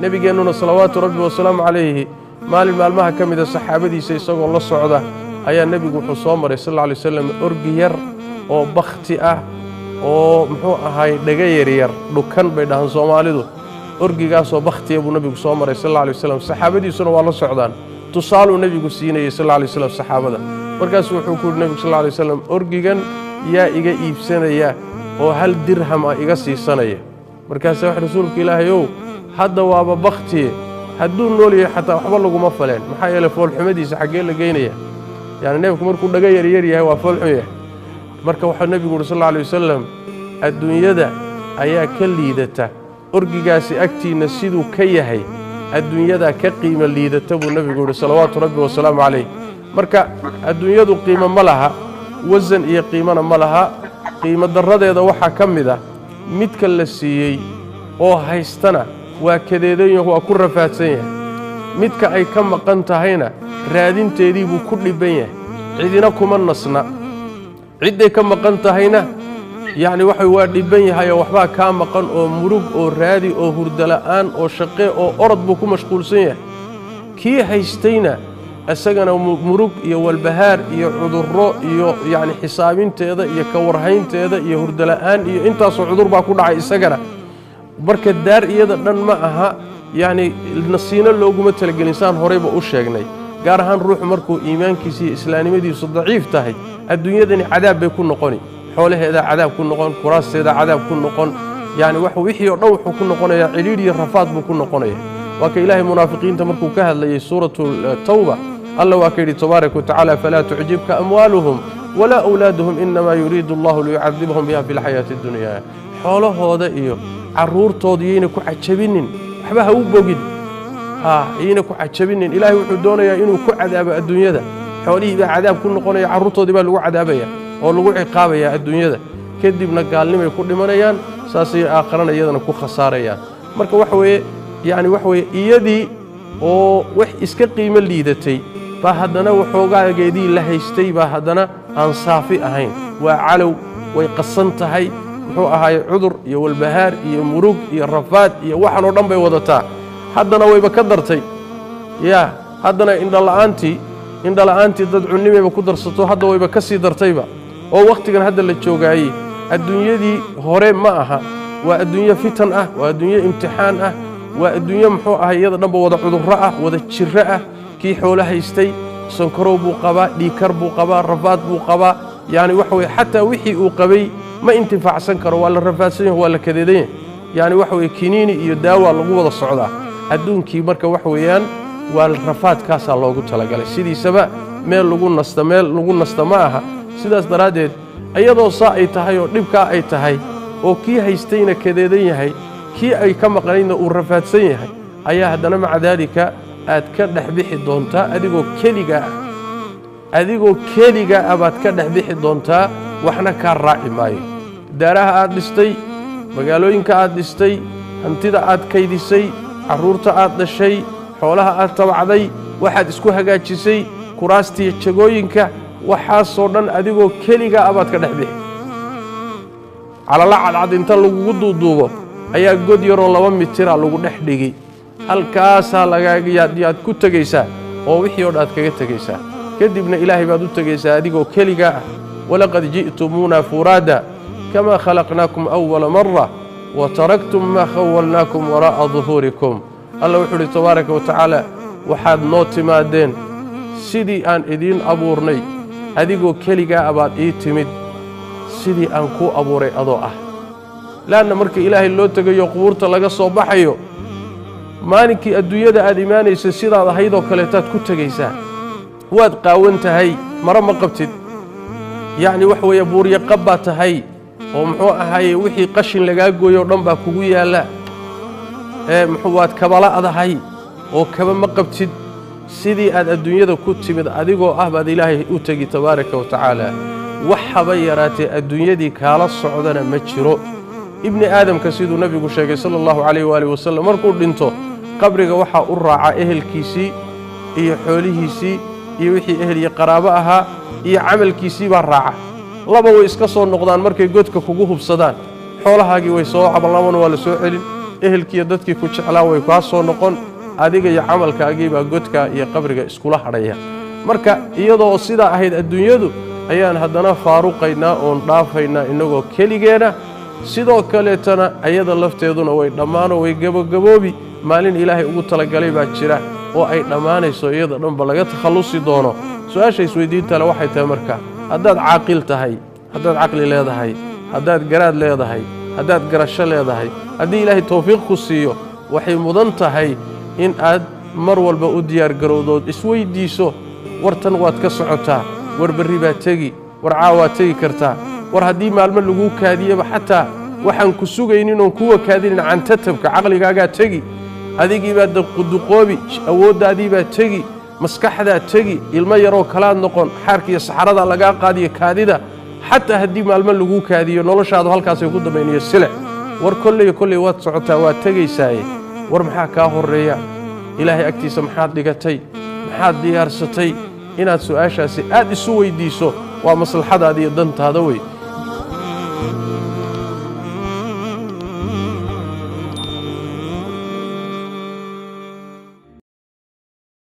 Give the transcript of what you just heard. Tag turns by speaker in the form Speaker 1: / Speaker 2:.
Speaker 1: Nebigeennuna salawaatu rabbi wasalaamu calayhi maalin maalmaha ka mida saxaabadiisa isagoo la socda ayaa nebigu wuxuu soo maray sal alla alay wasalam orgi yar oo bakhti ah oo muxuu ahaay dhaga yaryar, dhukan bay dhahaan Soomaalidu. Orgigaasoo bakhtiya buu nebigu soo maray sal alla alay wasalam, saxaabadiisuna waa la socdaan. Tusaaluu nebigu siinayey sal alla alay wasalam saxaabada. Markaasuu wuxuu ku yidhi nebigu sal alla alay wasalam, orgigan yaa iga iibsanaya oo 1 dirham ah iga siisanaya? Markaasa wax rasuulka ilaahay ow, hadda waaba bakhtiye, hadduu nool yahay xataa waxba laguma faleen, maxaa yeelay foolxumadiisa xaggee la geynaya? Yacni neefku markuu dhaga yaryar yahay waa foolxun yahay. Marka waxaa nebigu uhi sal alla alay wasalam, adduunyada ayaa ka liidata orgigaasi agtiinna siduu ka yahay, adduunyadaa ka qiimo liidata buu nebigu yidhi salawaatu rabbi wasalaamu calayh. Marka adduunyadu qiimo ma laha, wasan iyo qiimona ma laha. Qiimo darradeeda waxaa ka mid ah midka la siiyey oo haystana waa kadeedan yaho, waa ku rafaadsan yahay. Midka ay ka maqan tahayna raadinteedii buu ku dhibban yahay, cidina kuma nasna. Cidday ka maqan tahayna yacni waxa waa dhibban yahay oo waxbaa kaa maqan oo murug oo raadi oo hurdola'aan oo shaqe oo orod buu ku mashquulsan yahay. Kii haystayna isagana murug iyo walbahaar iyo cudurro iyo yacni xisaabinteeda iyo ka warhaynteeda iyo hurdola'aan iyo intaasoo cudur baa ku dhacay isagana. Marka daar iyada dhan ma aha, yacni nasiino looguma talagelin, saan horeyba u sheegnay. Gaar ahaan ruuxu markuu iimaankiisa iyo islaamnimadiisu daciif tahay, adduunyadani cadaab bay ku noqoni, xoolaheedaa cadaab ku noqon, kuraasteedaa cadaab ku noqon, yacni wax wixii oo dhan wuxuu ku noqonayaa cidhiidh iyo rafaad buu ku noqonaya. Waa ka ilaahay munaafiqiinta markuu ka hadlayey suuratu Tawba, Alla waa ka yidhi tabaaraka watacaala, falaa tucjibka amwaaluhum walaa awlaaduhum, inamaa yuriidu allahu liyucadibahum biha fi lxayaati addunya. Xoolahooda iyo carruurtooda yayna ku cajabinin, waxba ha u bogin, ha yayna ku cajabinin. Ilaahay wuxuu doonayaa inuu ku cadaabo adduunyada. Xoolihii baa cadaab ku noqonaya, carruurtoodii baa lagu cadaabaya oo lagu ciqaabaya adduunyada, kadibna gaalnimay ku dhimanayaan, saasay aakharana iyadana ku khasaarayaan. Marka waxa weeye, yacni waxa weeye, iyadii oo wax iska qiimo liidatay baa haddana waxoogaageedii la haystay baa haddana aan saafi ahayn, waa calow, way qasan tahay, muxuu ahaaye cudur iyo walbahaar iyo murug iyo rafaad iyo waxan oo dhan bay wadataa. Haddana wayba ka dartay yaa, haddana indhala'aantii dad cunnimayba ku darsato, hadda wayba ka sii dartayba. Oo wakhtigan hadda la joogaayey adduunyadii hore ma aha, waa adduunyo fitan ah, waa adduunyo imtixaan ah, waa adduunyo muxuu ahay iyada dhanba wada cudurro ah, wada jirro ah. Kii xoolo haystay sonkorow buu qabaa, dhiikar buu qabaa, rafaad buu qabaa. Yacni waxa weye xataa wixii uu qabay ma intifaacsan karo, waa la rafaadsan yahay, waa la kadeedan yahay. Yacni waxa weye kiniini iyo daawaa lagu wada socdaa adduunkii. Marka waxa weeyaan waa rafaadkaasaa loogu talagalay, sidiisaba meel lagu nasta, meel lagu nasta ma aha. Sidaas daraaddeed iyadoo saa ay tahay oo dhibkaa ay tahay oo kii haystayna kadeedan yahay, kii ay ka maqnaydna uu rafaadsan yahay, ayaa haddana maca daalika aad ka dhex bixi doontaa adigoo keligaa ah, adigoo keligaa ah baad ka dhex bixi doontaa, waxna kaa raaci maayo. Daaraha aad dhistay, magaalooyinka aad dhistay, hantida aad kaydisay, carruurta aad dhashay, xoolaha aad tabacday, waxaad isku hagaajisay, kuraastiiyo jagooyinka, waxaasoo dhan adigoo keligaa ah baad ka dhex bixi. Calala cadcad inta lagugu duuduubo ayaa god yaroo 2 mitira lagu dhex dhigi, halkaasaa lagaayaad ku tegaysaa oo wixii oo dhan aad kaga tegaysaa. Kadibna Ilaahay baad u tegaysaa adigoo keligaa ah. Walaqad ji'tumuuna furaada kamaa khalaqnaakum awala mara wa taraktum maa khawalnaakum waraa'a duhuurikum. Alla wuxuu uhi tabaaraka wa tacaala, waxaad noo timaadeen sidii aan idiin abuurnay, adigoo keligaa ah baad ii timid sidii aan kuu abuuray adoo ah. Laanna marka Ilaahay loo tegayo, qubuurta laga soo baxayo, maalinkii adduunyada aad imaanaysa sidaad ahaydoo kaleetaad ku tegaysaa. Waad qaawan tahay, maro ma qabtid, yacni waxa weeye buuryo qab baa tahay oo muxuu ahaaye wixii qashin lagaa gooyo o dhan baa kugu yaalla, ee muxuu waad kabala'dahay oo kaba ma qabtid. Sidii aad adduunyada ku timid adigoo ah baad Ilaahay u tegi tabaaraka wa tacaala. Wax haba yaraatee adduunyadii kaala socdana ma jiro. Ibni aadamka siduu nebigu sheegay sala allahu calayh waaalih wasalam, markuu dhinto qabriga waxaa u raaca ehelkiisii iyo xoolihiisii iyo wixii ehel iyo qaraabo ahaa iyo camalkiisii baa raaca. Laba way iska soo noqdaan markay godka kugu hubsadaan, xoolahaagii way soo caballamana waa la soo celin, Ehelkiiyo dadkii ku jeclaa way kaa soo noqon, adiga iyo camalkaagiibaa godka iyo qabriga iskula hadhaya. Marka iyadoo sidaa ahayd adduunyadu ayaan haddana faaruqaynaa oon dhaafaynaa innagoo keligeena. Sidoo kaleetana ayada lafteeduna way dhammaanoo way gebogaboobi. Maalin Ilaahay ugu talagalay baa jira oo ay dhammaanayso, iyada dhanba laga takhallusi doono. Su-aasha isweydiintale waxay tahay marka, haddaad caaqil tahay, haddaad caqli leedahay, haddaad garaad leedahay, haddaad garasho leedahay, haddii Ilaahay tawfiiq ku siiyo, waxay mudan tahay in aad mar walba u diyaargarowdood isweyddiiso: war tan waad ka socotaa, war berri baad tegi, war caawaad tegi kartaa, war haddii maalmo laguu kaadiyaba xataa waxaan ku sugaynin oon kuwa kaadinin cantatabka caqligaagaa tegi, adigii baa duqoobi, awooddaadii baa tegi, maskaxdaa tegi, ilmo yaroo kalaad noqon, xaarkiiyo saxaradaa lagaa qaadiyo kaadida. Xataa haddii maalmo laguu kaadiyo, noloshaadu halkaasay ku dambaynayo sile. War kolley kolley waad socotaa, waad tegaysaaye, war maxaa kaa horreeya? Ilaahay agtiisa maxaad dhigatay? Maxaad diyaarsatay? Inaad su'aashaasi aad isu weyddiiso waa maslaxadaada iyo dantaada wey.